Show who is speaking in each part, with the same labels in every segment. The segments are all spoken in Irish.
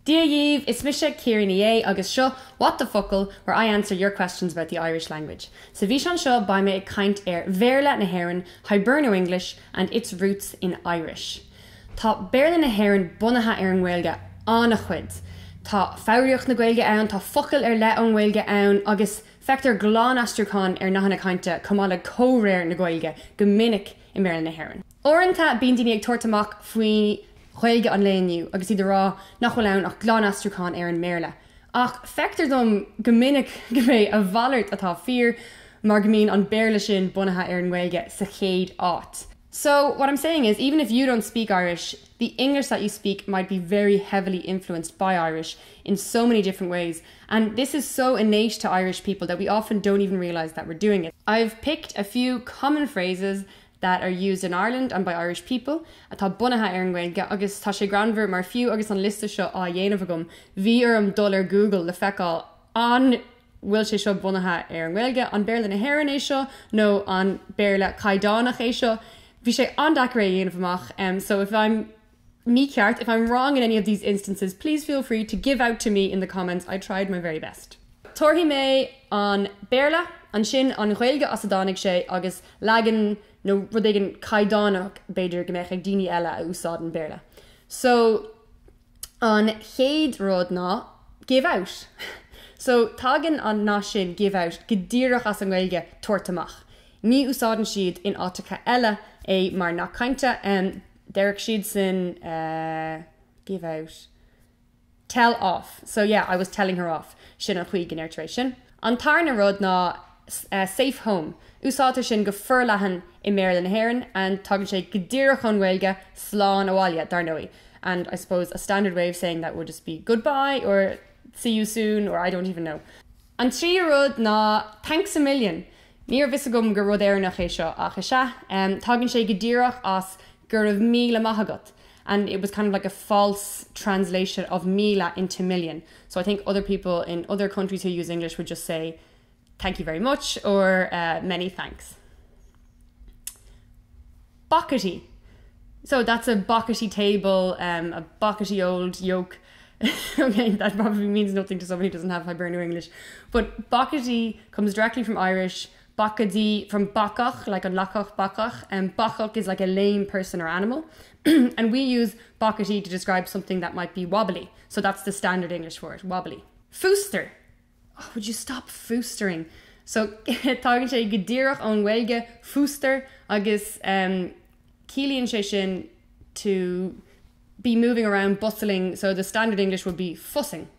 Speaker 1: Dia dhaoibh, is mise Ciara Ní É agus seo What the Focal where I answer your questions about the Irish language. Sa bhfíseán seo beidh mé ag caint ar Bhéarla na hÉireann, Hiberno-English and its roots in Irish. Tá Béarla na hÉireann bunaithe ar an nGaeilge an-chuid. Tá foghraíocht na Gaeilge ann, tá focail ar leith ón nGaeilge ann agus feictear glan-aistriúcháin ar nathanna cainte chomh maith le comhréir na Gaeilge go minic i mBéarla na hÉireann. Uaireanta bíonn daoine ag tabhairt amach faoi Ghaeilge an lae inniu agus iad ag rá nach bhfuil ann ach glan-aistriúchán ar an mBéarla. Ach feictear dom go minic go mb'é a mhalairt atá fíor mar go mbíonn an Béarla sin bunaithe ar an nGaeilge sa chéad áit. So, what I'm saying is, even if you don't speak Irish, the English that you speak might be very heavily influenced by Irish in so many different ways. And this is so innate to Irish people that we often don't even realise that we're doing it. I've picked a few common phrases that are used in Ireland and by Irish people atá bunaithe ar an nGaeilge agus tá sé greannmhar mar fiú agus an liosta seo á dhéanamh agam bhí orm dul ar Google le feiceáil an bhfuil sé seo bunaithe ar an nGaeilge, an Béarla na hÉireann é seo nó an Béarla caighdeánach é seo. Bhí sé an-deacair é a dhéanamh amach so if I'm mícheart, if I'm wrong in any of these instances please feel free to give out to me in the comments, I tried my very best. Tabharfaidh mé an Béarla, ansin an Ghaeilge as a dtáinig sé agus leagan nó rud éigin caighdeánach b'fhéidir go mbeadh ag daoine eile a úsáideann Béarla. So an chéad rud ná give out. So tagann an nath sin give out go díreach as an nGaeilge tabhairt amach. Ní úsáideann siad in áiteacha eile é mar nath cainte. Déarfadh siadsan give out. Tell off. So yeah, I was telling her off. Sin an chaoi go ndeirtear é sin. An tarna rud ná safe home. Úsáidtear sin go forleathan i mBéarla na hÉireann and tagann sé go díreach ón nGaeilge, slán abhaile, dar ndóigh. And I suppose a standard way of saying that would just be goodbye or see you soon or I don't even know. An tríú rud ná thanks a million. Ní raibh fhios agam gur rud Éireannach é seo ach is ea. Tagann sé go díreach as go raibh míle maith agat and it was kind of like a false translation of míle into million. So I think other people in other countries who use English would just say thank you very much or uh, many thanks. Bockety. So that's a bockety table, um, a bockety old yoke. okay, that probably means nothing to somebody who doesn't have Hiberno English. But bockety comes directly from Irish, bacadí from bacach, like an lacach bacach, and bacach is like a lame person or animal. and we use bockety to describe something that might be wobbly. So that's the standard English for it, wobbly. Fooster. Oh, would you stop foostering? So tagann sé go díreach ón nGaeilge fústar agus um, ciallaíonn sé sin to be moving around bustling, so the standard English would be fussing.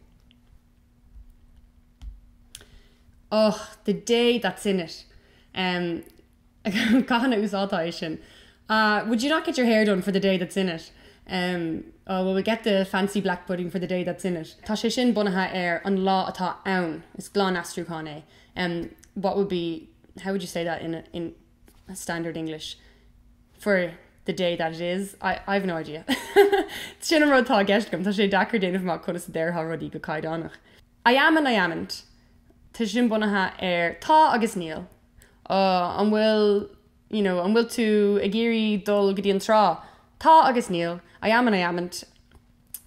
Speaker 1: Oh, the day that's in it. Um, Cathain a úsáidtear é sin? Uh, would you not get your hair done for the day that's in it? Um, oh, well, we'll get the fancy black pudding for the day that's in it. Tá sé sin bunaithe ar an lá atá ann. Is glan-aistriúchán é. Um, what would be, how would you say that in, a, in standard English? For the day that it is? I, I've no idea. Sin an rud atá i gceist agam, tá sé deacair déanamh amach conas a déarfá rudaí go caighdeánach. I am and I amn't. Tá sin bunaithe ar tá agus níl. Oh, an bhfuil, you know, an bhfuil tú ag iarraidh dul go dtí an trá? Tá agus níl. I am and I amn't.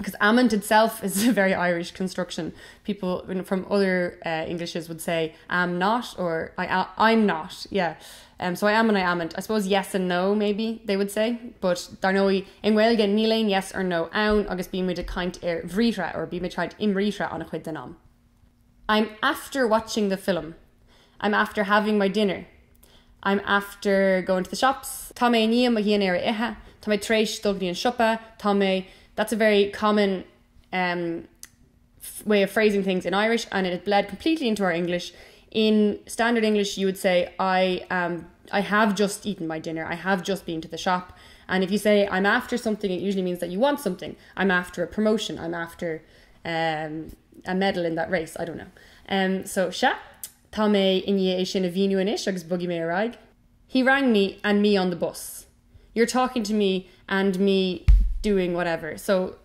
Speaker 1: Because amn't itself is a very Irish construction. People from other uh, Englishes would say am not or I, I'm not. Yeah. Um, so I am and I amn't. I suppose yes and no maybe they would say, but dar ndóigh i nGaeilge níl aon yes or no ann agus bíonn muid ag caint ar bhriathra or bíonn muid ag caint i mbriathra an-chuid den am. I'm after watching the film. I'm after having my dinner. I'm after going to the shops. Tá mé i ndiaidh mo dhinnéar a ithe. Tá mé tar éis dul go dtí an siopa. Tá mé That's a very common um, way of phrasing things in Irish and it bled completely into our English. In standard English, you would say, I, um, I have just eaten my dinner. I have just been to the shop. And if you say, I'm after something, it usually means that you want something. I'm after a promotion. I'm after um, a medal in that race. I don't know. Um, so sea, tá mé i ndiaidh é sin a mhíniú anois agus bogfaidh mé ar aghaidh. He rang me and me on the bus. You're talking to me and me doing whatever. So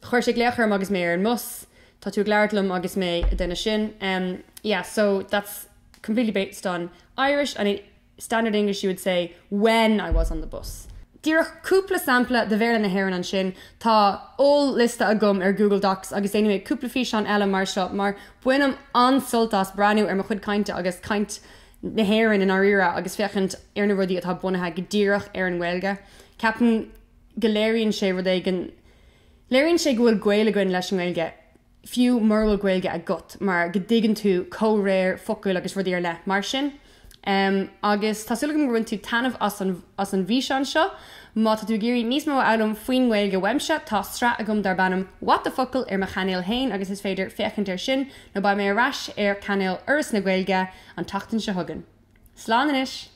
Speaker 1: chuir sé glaoch orm agus mé ar an mbus, tá tú ag labhairt liom agus mé ag déanamh sin. Um, yeah, so that's completely based on Irish and in standard English you would say when I was on the bus. Díreach cúpla sampla de Bhéarla na hÉireann ansin. Tá oll-liosta agam ar Google Docs agus déanfaidh mé cúpla físeán eile mar seo mar bainim an-sult as breathnú ar mo chuid cainte agus caint na hÉireann i ndáiríre agus féachaint ar na rudaí atá bunaithe go díreach ar an nGaeilge. Ceapaim go léiríonn sé rud éigin, léiríonn sé go bhfuil gaol againn leis an nGaeilge. fiú mura bhfuil Gaeilge agat, mar go dtuigeann tú comhréir focail agus rudaí ar leith mar sin. Agus tá súil agam gur bhain tú taitneamh as an as an bhfíseán seo. Má tá tú ag iarraidh níos mó a fhoghlaim faoin nGaeilge uaimse, tá sraith agam darb ainm What the Focal ar mo chainéal féin agus is féidir féachaint air sin nó beidh mé ar ais ar chainéal Fhoras na Gaeilge an tseachtain seo chugainn. Slán anois!